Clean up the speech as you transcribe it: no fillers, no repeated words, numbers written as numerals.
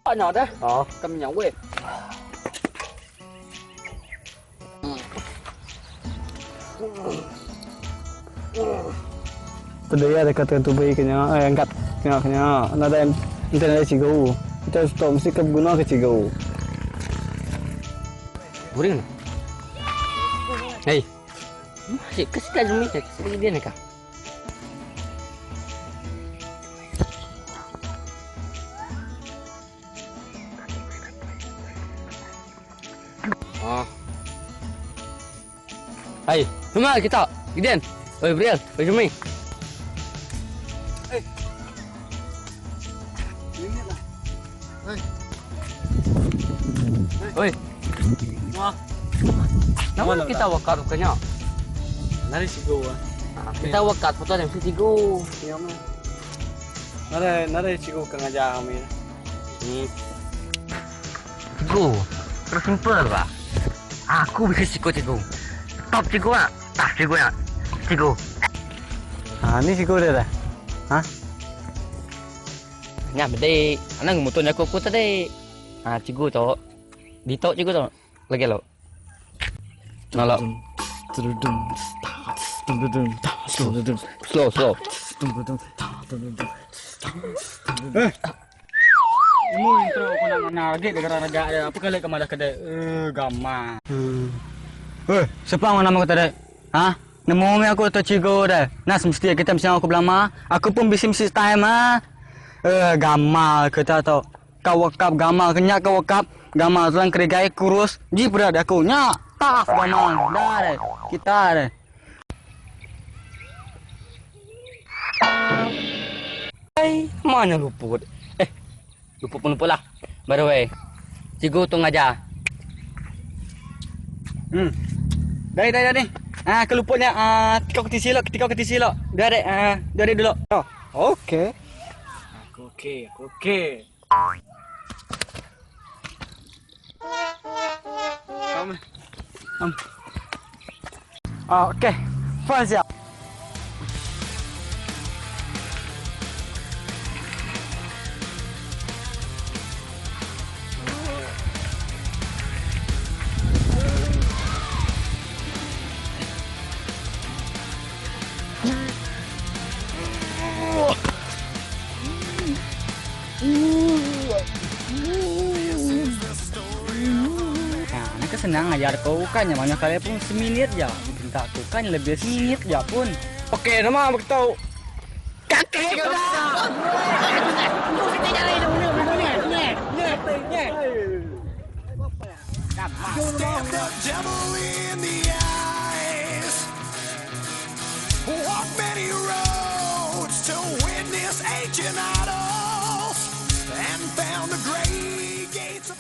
Nya deh. Kami nya weh. Pedih iya deka tubi ke nya eh angkat nya ke nya nadai enti nadai cikgu. Kitai tu mesti ke beguna ke cikgu. Boring. Hei. Masih ke sida jumi ke sida dia ni kah? Ah. Hai, semua kita. Gideon. Oi, Briel. Oi, Jumi. Eh. Ini lah. Oi. Oi. Wah. Nama kita wakar rupanya? Nari sigo ah. Kita wakar foto yang sigo. Ya mah. Nadai nadai cikgu ke ngajar kami. Hmm. Cikgu, terus simple ba. Aku bisa cikgu cikgu. Top cikgu ah. Tak cikgu ya. Cikgu. Ha ni cikgu dia dah. Ha? Nya bedek. Anang mutu aku aku tadi. Ha cikgu tu. Ditok cikgu tu. Lagi lo. Nalo. Slow slow. Eh. Nemu intro aku nak ngena lagi gara raga dia. Apa kali ke madah kedai? Eh, gama. Hmm. Eh, siapa nama aku tadi? Ha? Nemu me aku tu cikgu dah. Nah, semesti kita mesti aku belama. Aku pun bisi mesti time ha. Eh, gamal kita tu. Kau wakap gamal kenyak kau wakap gamal tulang kerigai kurus ji berat aku nya taf gamal dah deh kita deh. Hai, mana luput? Eh, luput pun luput lah. By the way, cikgu tu ngajar. Dah dah dah ni. Ah, keluputnya ah tikau ke tisi lo, tikau ke tisi lo. Dah deh, ah, dah deh dulu. Oh, okey. Aku okey, aku okey. Come. Um. Ah, okey. First ya. Nah, nak senang ajar kau kan yang banyak kali pun seminit ya. Minta aku kan lebih seminit ya pun. Okey, nama aku tahu. Kakek kau dah. Stare the devil in the eyes. Walk many roads to witness ancient idols and found the great gates of.